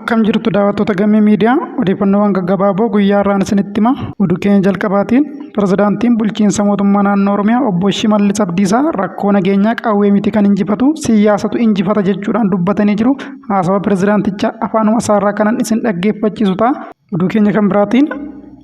Akkam jirtu daawwattoota Gammee Miidiyaa, odeeffannoowwan gaggabaaboo guyyaa har'aan isinitti hima. Oduu keenya jalqabaatiin pirezidaantiin bulchiinsa mootummaa naannoo Oromiyaa obbo Shimallis Abdiisaa rakkoo nageenyaa qawwee miti kan injifatu siyaasatu injifata jechuudhaan dubbatanii jiru. Haasawa pirezidaantichaa afaanuma isaarraa kanan isin dhaggeeffachiisu ta'a. Oduu keenya kan biraatiin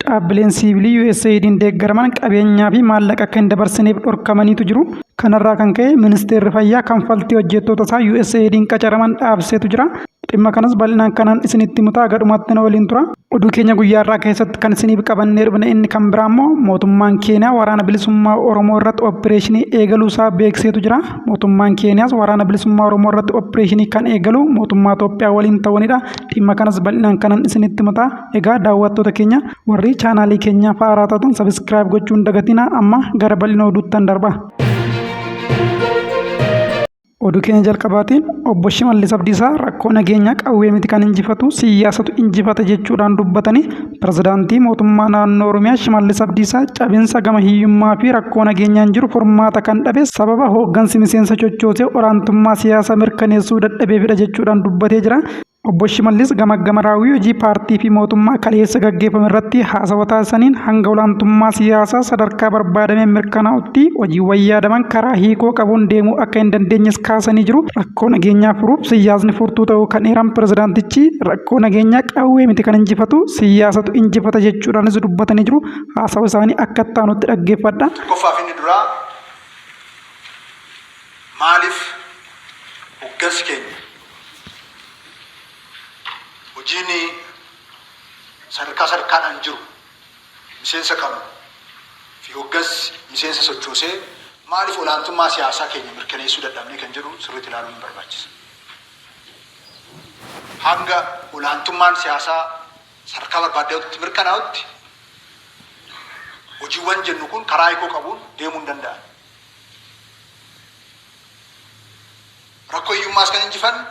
dhaabbileen siivilii USAID'n deeggaraman qabeenyaa fi maallaqa akka hin dabarsineef dhorkamaniitu jiru. Kanarraa kan ka'e ministeerri fayyaa kanfaltii hojjettoota isaa USAID'n qacaraman dhaabseetu jira. Dhimma kanas bal'inaan kanan isinitti himu ta'a, gadhumatti na waliin tura. Oduu keenya guyyaa irraa keessatti kan isiniif qabannee dhufne inni kan biraa immoo mootummaan Keeniyaa waraana bilisummaa Oromoo irratti opereeshinii eegaluu isaa beeksiseetu jira. Mootummaan Keeniyaas waraana bilisummaa Oromoo irratti opereeshinii kan eegalu mootummaa Itoophiyaa waliin ta'uunidha. Dhimma kanas bal'inaan kanan isinitti himu ta'a. Egaa daawwattoota keenya warri chaanaalii keenyaa haaraa taatan sabiskiraayib gochuu hin dagatinaa. Amma gara bal'ina oduuttan darba. Oduu keenya jalqabaatiin obbo Shimallis Abdiisaa rakkoo nageenyaa qawwee miti kan injifatu siyaasatu injifata jechuudhaan dubbatanii pirezidaantii mootummaa naannoo Oromiyaa Shimallis Abdiisaa cabinsa gama hiyyummaa fi rakkoo nageenyaan jiru furmaata kan dhabe sababa hooggansi miseensa chochoosee olaantummaa siyaasaa mirkaneessuu dadhabeefidha jechuudhaan dubbatee jira. Obbo Shimallis gamaggama raawwii hojii paartii fi mootummaa kaleessa gaggeeffame irratti haasawa taasisaniin hanga olaantummaa siyaasaa sadarkaa barbaadameen mirkanaa'utti hojiiwwan yaadaman karaa hiikoo qabuun deemuu akka hin dandeenyes kaasanii jiru. Rakkoo nageenyaa furuuf siyaasni furtuu ta'uu kan eeran pirezidaantichi rakkoo nageenyaa qawwee miti kan injifatu siyaasatu injifata jechuudhaanis dubbatanii jiru. Haasawa isaanii akka itti aanutti dhaggeeffadha. Tokkoffaa fi inni duraa maaliif hoggansi keenya Hojiin sadarkaa sadarkaadhaan jiru miseensa qabu fi hoggansi miseensa sochoosee maaliif olaantummaa siyaasaa keenya mirkaneessuu dadhabnee kan jedhu sirriitti ilaaluun ni barbaachisa. Hanga olaantummaan siyaasaa sadarkaa barbaadamutti mirkanaa'utti hojiiwwan jennu kun karaa hiikoo qabuun deemuu hin danda'an. Rakkoo hiyyummaas kan injifannu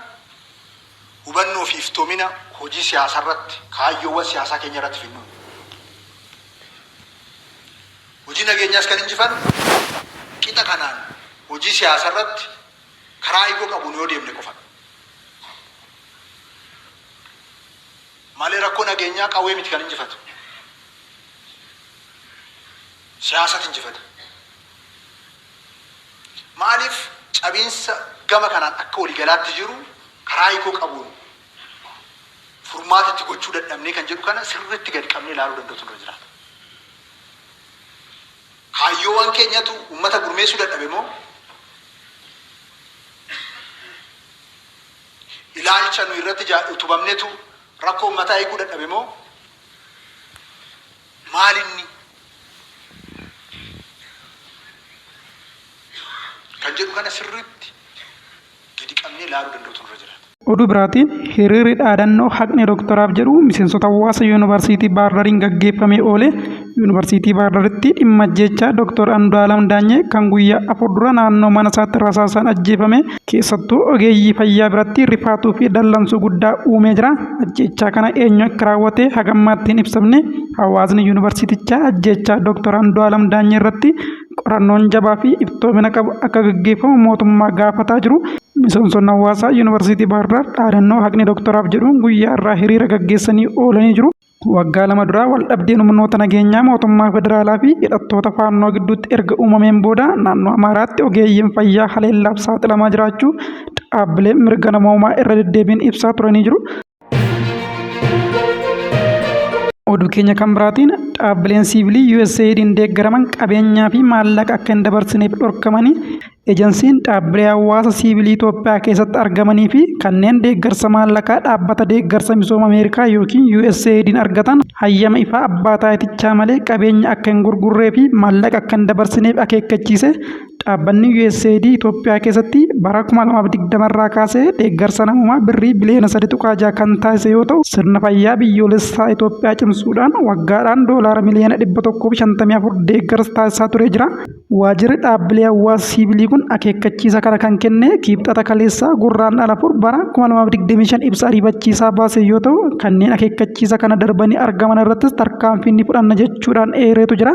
hubannoo fi iftoomina hojii siyaasaa irratti, kaayyoowwan siyaasaa keenya irratti fidnuuni. Hojii nageenyaas kan injifannu qixa kanaan hojii siyaasaa irratti karaa hiikoo qabuun yoo deemne qofadha. Malee rakkoo nageenyaa qawwee miti kan injifatu. Siyaasatu injifata. Maaliif cabiinsa gama kanaan akka waliigalaatti jiru karaa hiikoo qabuun furmaata itti gochuu dadhabnee kan jedhu kana sirriitti gadi qabnee ilaaluu danda'utu nurra jiraata. Kaayyoowwan keenyatu uummata gurmeessuu dadhabe moo ilaalcha nu irratti utubamnetu rakkoo uummataa hiikuu dadhabe moo maalinni kan jedhu kana sirriitti gadi qabnee ilaaluu danda'utu nurra jiraata. Oduu biraatiin hiriirri dhaadannoo haqni doktoraaf jedhu miseensota hawaasa yuunivarsiitii Baahardariin gaggeeffamee oole. Yuunivarsiitii Baahardaritti dhimma ajjeechaa Doktor Andu'aalam Daanyee kan guyyaa 4 dura naannoo mana isaatti rasaasaan ajjeefame keessattuu ogeeyyii fayyaa biratti rifaatuu fi dallansuu guddaa uumee jira. Ajjeechaa kana eenyu akka raawwate hagammaatti hin ibsamne. Hawaasni yuunivarsiitichaa ajjeechaa Doktor Andu'aalam Daanyee irratti qorannoon jabaa fi iftoomina qabu akka gaggeeffamu mootummaa gaafataa jiru. Miseensonni hawaasaa Yuunivarsiitii Baahirdaar dhaadannoo haqni doktoraaf jedhuun guyyaa irraa hiriira gaggeessanii oolanii jiru. Waggaa 2 dura waldhabdeen humnoota nageenyaa mootummaa federaalaa fi hidhattoota Faannoo gidduutti erga uumameen booda naannoo Amaaraatti ogeeyyiin fayyaa haleellaaf saaxilamaa jiraachuu dhaabbileen mirga namoomaa irra deddeebiin ibsaa turanii jiru. Oduu keenya kan biraatiin dhaabbileen siivilii USAID'n deeggaraman qabeenyaa fi maallaqa akka hin dabarsineef dhorkamanii ejensiin dhaabbilee hawaasa siivilii Itoophiyaa keessatti argamanii fi kanneen deeggarsa maallaqaa dhaabbata deeggarsa misooma Ameerikaa yookiin USAID'n argatan hayyama ifaa abbaa taayitichaa malee qabeenya akka hin gurgurree fi maallaqa akka hin dabarsineef akeekkachiise. Dhaabbanni Usaid Itoophiyaa keessatti bara 2020 irraa kaasee deeggarsa namoomaa birrii biliyoona 3.6 kan taasise yoo ta'u, sirna fayyaa biyyoolessaa Itoophiyaa cimsuudhaan waggaadhaan doolaara miliyoona 154 deeggarsa taasisaa turee jira. Waajjirri dhaabbilee hawaasa siivilii kun akeekkachiisa kana kan kenne Kibxata kaleessaa Gurraandhala 4 bara 2025 ibsa ariifachiisaa baase yoo ta'u, kanneen akeekkachiisa kana darbanii argaman irrattis tarkaanfii ni fudhanna jechuudhaan eereetu jira.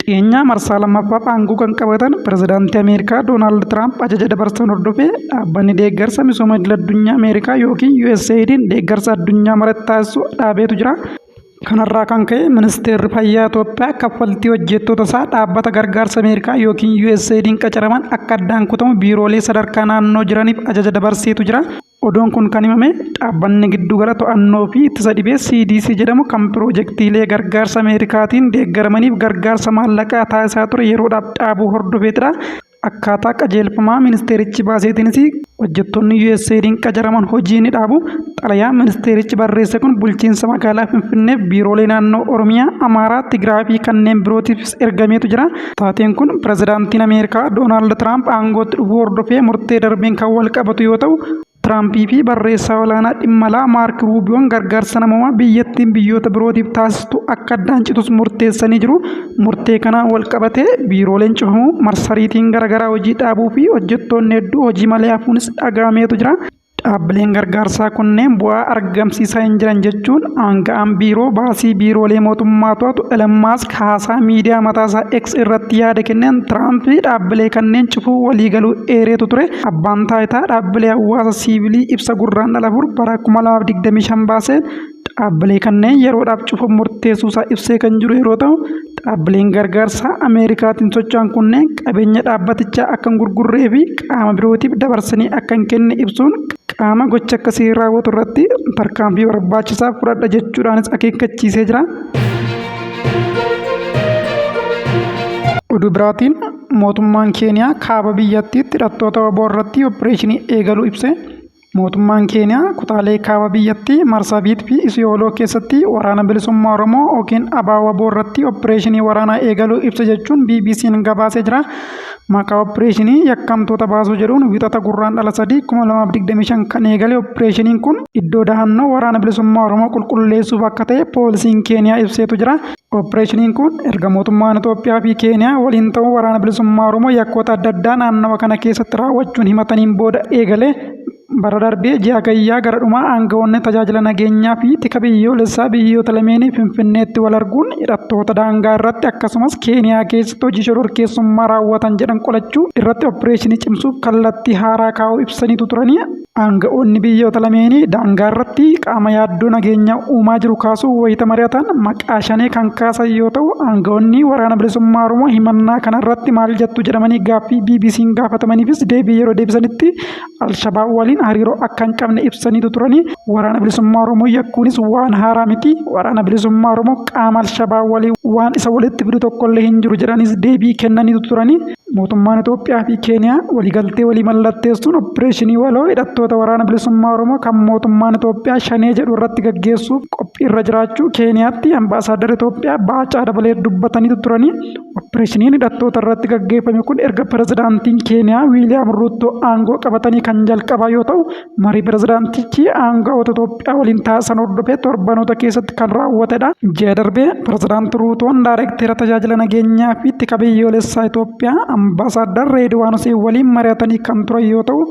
Dhiyeenya marsaa lammaffaaf aangoo kan qabatan pirezidaantii Ameerikaa Doonaald Tiraamp ajaja dabarsan hordofee dhaabbanni deeggarsa misooma idil-addunyaa Ameerikaa yookiin USAID'n deeggarsa addunyaa maratti taasisu dhaabeetu jira. Kanarraa kan ka'e ministeerri fayyaa Itoophiyaa kaffaltii hojjettoota isaa dhaabbata gargaarsa Ameerikaa yookiin USAID'n qacaraman akka addaan kutamu biiroolee sadarkaa naannoo jiraniif ajaja dabarseetu jira. Oduun kun kan himame dhaabbanni giddugala to'annoo fi ittisa dhibee CDC jedhamu kan piroojektiilee gargaarsa Ameerikaatiin deeggaramaniif gargaarsa maallaqaa taasisaa ture yeroodhaaf dhaabuu hordofeetidha. Akkaataa qajeelfamaa ministeerichi baaseetiinis hojjettoonni USAID'n qacaraman hojii ni dhaabu. Xalayaan ministeerichi barreesse kun bulchiinsa magaalaa Finfinneef biiroolee naannoo Oromiyaa, Amaaraa, Tigraay fi kanneen birootiifis ergameetu jira. Taateen kun pirezidaantiin Ameerikaa Doonaald Tiraamp aangootti dhufuu hordofee murtee darbeen kan wal qabatu yoo ta'u, Tiraampii fi barreessaa olaanaa dhimma alaa Maark Ruubiyoon gargaarsa namoomaa biyyattiin biyyoota birootiif taasistu akka addaan citus murteessanii jiru. Murtee kanaan wal qabatee biirooleen cufamuu, marsariitiin garaagaraa hojii dhaabuu fi hojjettoonni hedduu hojii malee hafuunis dhaga'ameetu jira. Dhaabbileen gargaarsaa kunneen bu'aa argamsiisaa hin jiran jechuun aanga'aan biiroo baasii biiroolee mootummaa to'atu Elon Musk haasaa miidiyaa mataasaa X irratti yaada kenneen Tiraamp dhaabbilee kanneen cufuu waliigaluu eereetu ture. Abbaan taayitaa dhaabbilee hawaasa siivilii ibsa Gurraandhala 4 bara 2025 baaseen dhaabbilee kanneen yeroodhaaf cufuuf murteessuusaa ibsee kan jiru yeroo ta'u, dhaabbileen gargaarsaa Ameerikaatiin socho'an kunneen qabeenya dhaabbatichaa akka hin gurgurree fi qaama birootiif dabarsanii akka hin kenne ibsuun qaama gocha akkasii raawwatu irratti tarkaanfii barbaachisaa fudhadha jechuudhaanis akeekkachiisee jira. Oduu biraatiin mootummaan Keeniyaa kaaba biyyattiitti hidhattoota wbo irratti oppireeshinii eegaluu ibse. Mootummaan Keeniyaa kutaalee kaaba biyyattii Marsabiit fi Isiyooloo keessatti Waraana Bilisummaa Oromoo ykn ABO-WBO irratti oppireeshinii waraanaa eegaluu ibse jechuun BBCn gabaasee jira. Maqaa oppireeshinii yakkamtoota baasuu jedhuun Wixata Gurraandhala 3, 2025 kan eegale oppireeshiniin kun iddoo dahannoo Waraana Bilisummaa Oromoo qulqulleessuuf akka ta'e poolisiin Keeniyaa ibseetu jira. Oppireeshiniin kun erga mootummaan Itoophiyaa fi Keeniyaa waliin ta'uun Waraana Bilisummaa Oromoo yakkoota adda addaa naannawa kana keessatti raawwachuun himataniin booda eegale. Bara darbe ji'a Hagayyaa gara dhumaa aanga'oonni tajaajila nageenyaa fi tika biyyoolessaa biyyoota lameenii Finfinneetti wal arguun hidhattoota daangaa irratti akkasumas Keeniyaa keessatti hojii shororkeessummaa raawwatan jedhan qolachuu irratti oppireeshinii cimsuuf kallattii haaraa kaa'uu ibsaniitu turani. Aanga'oonni biyyoota lameenii daangaa irratti qaama yaaddoo nageenyaa uumaa jiru kaasuun wayita mari'atan maqaa Shanee kan kaasan yoo ta'u, aanga'oonni Waraana Bilisummaa Oromoo himannaa kana irratti maal jettu jedhamanii gaaffii BBC'n gaafatamaniifis deebii yeroo deebisanitti Alshabaab waliin hariiroo akka hin qabne ibsaniitu turani. Waraana Bilisummaa Oromoo yakkuunis waan haaraa miti. Waraana Bilisummaa Oromoo qaama Alshabaab waliin waan isa walitti fidu tokkollee hin jiru jedhaniis deebii kennaniitu turani. Mootummaan Itoophiyaa fi Keeniyaa waliigaltee walii mallatteessuun oppireeshinii waloo hidhattoota Waraana Bilisummaa Oromoo kan mootummaan Itoophiyaa Shanee jedhu irratti gaggeessuuf qophiirra jiraachuu Keeniyaatti Ambaasaaddar Itoophiyaa Baacaa Dabalee dubbataniitu turani. Oppireeshiniin hidhattoota irratti gaggeeffame kun erga pirezidaantiin Keeniyaa Wiiliyaam Ruuttoo aangoo qabatanii kan jalqabaa yoo ta'u, Marii pirezidaantichi aanga'oota Itoophiyaa waliin taasisan hordofee torbanoota keessatti kan raawwatedha. Ji'a darbe pirezidaanti Ruutoon daarekteera tajaajila nageenyaa fi tika biyyoolessaa Itoophiyaa Ambaasaaddar Reedwaan Huseen waliin mari'atanii kan turan yoo ta'u,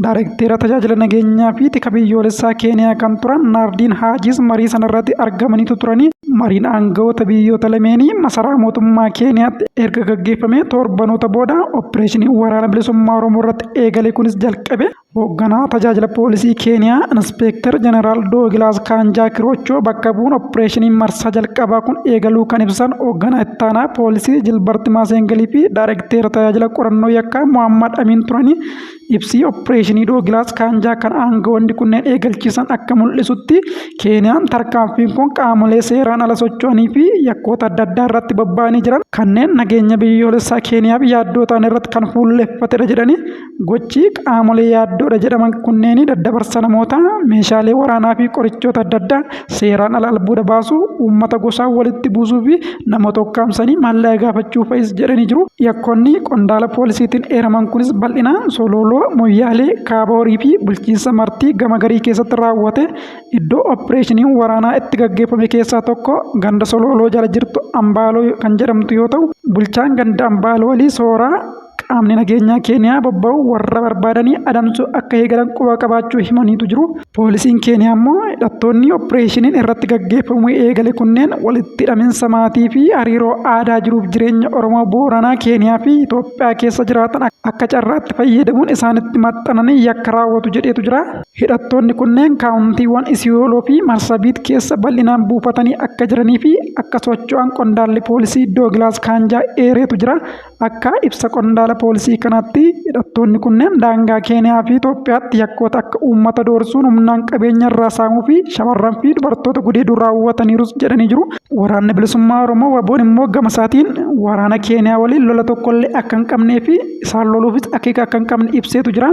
daarekteera tajaajila nageenyaa fi tika biyyoolessaa Keeniyaa kan turan Naardiin Haajiis marii sanarratti argamaniitu turani. Mariin aanga'oota biyyoota lameenii masaraa mootummaa Keeniyaatti erga gaggeeffamee torbanoota booda oppireeshiniin waraana bilisummaa Oromoo irratti eegale kunis jalqabe. Hoogganaa tajaajila poolisii Keeniyaa Inspeektar Jeneraal Doogilaas Kaanjaa Kiroochoo bakka bu'uun oppireeshiniin marsaa jalqabaa kun eegaluu kan ibsan hoogganaa ittaanaa poolisii Jilbart Maaseengalii fi daarekteera tajaajila qorannoo yakkaa Mohammad Amiin turani. Ibsii oppireeshinii Doogilaas Kaanjaa kan aangawoonni kunneen eegalchiisan akka mul'isutti Keeniyaan tarkaanfiin kun qaamolee seeraan ala socho'anii fi yakkoota adda addaa irratti bobba'anii jiran kanneen nageenya biyyoolessaa Keeniyaaf yaaddoo ta'an irratti kan fuulleffatedha jedhani. Gochi qaamolee yaaddoodha jedhaman kunneenii daddabarsa namootaa, meeshaalee waraanaa fi qorichoota adda addaa seeraan ala albuuda baasuu, uummata gosaan walitti buusuu fi namoota ukkaamsanii maallaqa gaafachuu fa'is jedhanii jiru. Yakkoonni qondaala poolisiitiin eeraman kunis bal'inaan Solooloo, Moyyaalee, Kaaba Horii fi bulchiinsa Martii gama garii keessatti raawwate. Iddoo oppireeshiniin waraanaa itti gaggeeffame keessaa tokko ganda Solooloo jala jirtu Ambaaloo kan jedhamtu yoo ta'u, bulchaan ganda Ambaaloo Alii Sooraa, Qaamni nageenyaa Keeniyaa bobba'u warra barbaadanii adamsuu akka eegalan quba qabaachuu himaniitu jiru. Poolisiin Keeniyaa immoo hidhattoonni oppireeshiniin irratti gaggeeffamuu eegale kunneen walitti hidhaminsa maatii fi hariiroo aadaa jiruuf jireenya Oromoo Booranaa Keeniyaa fi Itoophiyaa keessa jiraatan akka carraatti fayyadamuun isaanitti maxxananii yakka raawwatu jedheetu jira. Hidhattoonni kunneen kaawuntiiwwan Isiyooloo fi Marsabiit keessa bal'inaan buufatanii akka jiranii fi akka socho'an qondaalli poolisii Doogilaas Kaanjaa eereetu jira. Akka ibsa qondaala poolisii kanaatti hidhattoonni kunneen daangaa Keeniyaa fi Itoophiyaatti yakkoota akka uummata doorsuun humnaan qabeenya irraa saamuu fi shamarran fi dubartoota gudeeduu raawwataniirus jedhanii jiru. Waraanni Bilisummaa Oromoo WBOn immoo gama isaatiin waraana Keeniyaa waliin lola tokkollee akka hin qabnee fi isaan loluufis akeeka akka hin qabne ibseetu jira.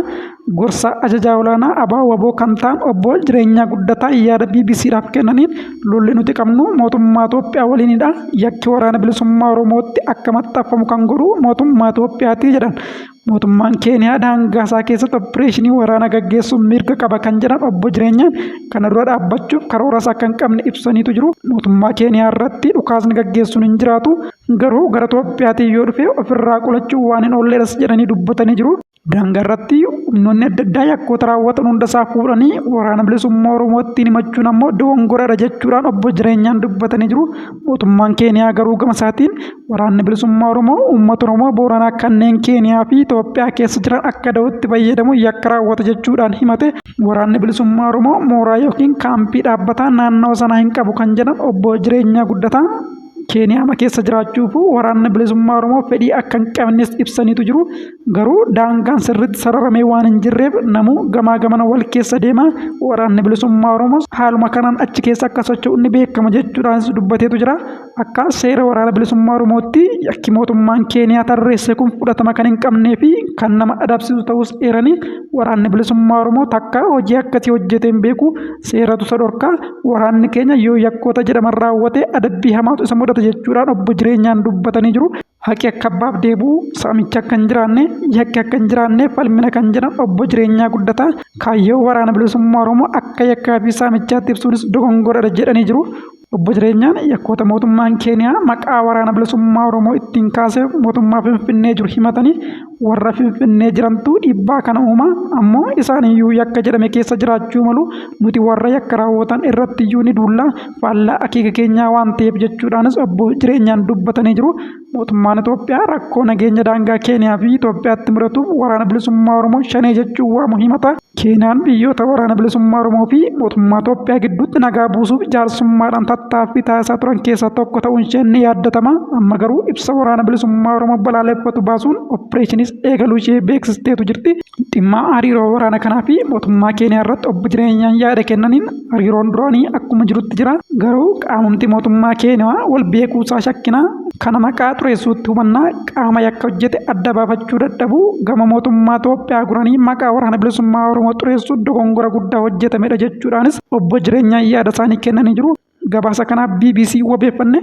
Gorsaa ajajaa olaanaa ABO WBO kan ta'an obbo Jireenyaa Guddataa yaada BBCdhaaf kennaniin lolli nuti qabnu mootummaa Itoophiyaa waliinidha. Yakki waraana bilisummaa Oromootti akka maxxanfamu kan godhu mootummaa Itoophiyaati jedhan. Mootummaan Keeniyaa daangaa isaa keessatti oppireeshinii waraanaa gaggeessuun mirga qaba kan jedhan obbo Jireenyaan kana dura dhaabbachuuf karooras akka hin qabne ibsaniitu jiru. Mootummaa Keeniyaa irratti dhukaasni gaggeessuun hin jiraatu. Garuu gara Itoophiyaatiin yoo dhufe ofirraa qolachuu waan hin oolledhas jedhanii dubbatanii jiru. Daangaa irratti humnoonni adda addaa yakkoota raawwatan hundasaa fuudhanii waraana bilisummaa Oromootti himachuun ammoo dogongoradha jechuudhaan obbo Jireenyaan dubbatanii jiru. Mootummaan Keeniyaa garuu gama isaatiin waraanni bilisummaa Oromoo uummata Oromoo Booranaa kanneen Keeniyaa fi Itoophiyaa keessa jiran akka da'ootti fayyadamuun yakka raawwata jechuudhaan himate. Waraanni bilisummaa Oromoo mooraa yookiin kaampii dhaabbataa naannawa sanaa hin qabu kan jedhan obbo Jireenyaa Guddataa Keeniyaama keessa jiraachuufuu waraanni bilisummaa Oromoo fedhii akka hin qabnes ibsaniitu jiru. Garuu daangaan sirriitti sararamee waan hin jirreef namuu gamaa gamana wal keessa deema. Waraanni bilisummaa Oromoos haaluma kanaan achi keessa akka socho'u ni beekama jechuudhaanis dubbateetu jira. Akka seera waraana bilisummaa Oromootti yakki mootummaan Keeniyaa tarreesse kun fudhatama kan hin qabnee fi kan nama adabsiisu ta'us eeranii waraanni bilisummaa Oromoo takka hojii akkasii hojjetee hin beeku seeratu isa dhorka waraanni keenya yoo yakkoota jedhaman raawwate adabbii hamaatu isa mudata jechuudhaan obbo Jireenyaan dubbatanii jiru. Haqi akka abbaaf deebi'u, saamichi akka hin jiraanne, yakki akka hin jiraanne falmina kan jedhan obbo Jireenyaa Guddataa kaayyoo waraana bilisummaa Oromoo akka yakkaa fi saamichaatti ibsuunis dogongoradha jedhanii jiru. Obbo Jireenyaan yakkoota mootummaan Keeniyaa maqaa waraana bilisummaa Oromoo ittiin kaasee mootummaa Finfinnee jiru himatanii warra Finfinnee jirantu dhiibbaa kana uuma ammoo isaaniyyuu yakka jedhame keessa jiraachuu malu nuti warra yakka raawwatan irrattiyyuu ni duulla faallaa akeeka keenyaa waan ta'eef jechuudhaanis obbo Jireenyaan dubbatanii jiru. Mootummaan Itoophiyaa rakkoo nageenya daangaa Keeniyaa fi Itoophiyaatti mudatuuf waraana bilisummaa Oromoo shanee jechuun waamu himata. Keeniyaan biyyoota waraana bilisummaa Oromoo fi mootummaa Itoophiyaa gidduutti nagaa buusuuf jaarsummaadhaan tattaaffii taasisaa turan keessaa tokko ta'uun ishee ni yaaddatama. Amma garuu ibsa waraana bilisummaa Oromoo balaaleffatu baasuun oppireeshiniis eegaluu ishee beeksisteetu jirti. Dhimma hariiroo waraana kanaa fi mootummaa Keeniyaa irratti obbo Jireenyaan yaada kennaniin hariiroon duraanii akkuma jirutti jira. Garuu qaamumti mootummaa Keeniyaa wal beekuusaa shakkina. Kana maqaa xureessuutti hubannaa qaama yakka hojjete adda baafachuu dadhabuu gama mootummaa Itoophiyaa guranii maqaa waraana bilisummaa Oromoo xureessuu dogongora guddaa hojjetamedha jechuudhaanis obbo Jireenyaan yaada isaanii kennanii jiru. Gabaasa kanaaf BBC wabeeffanne.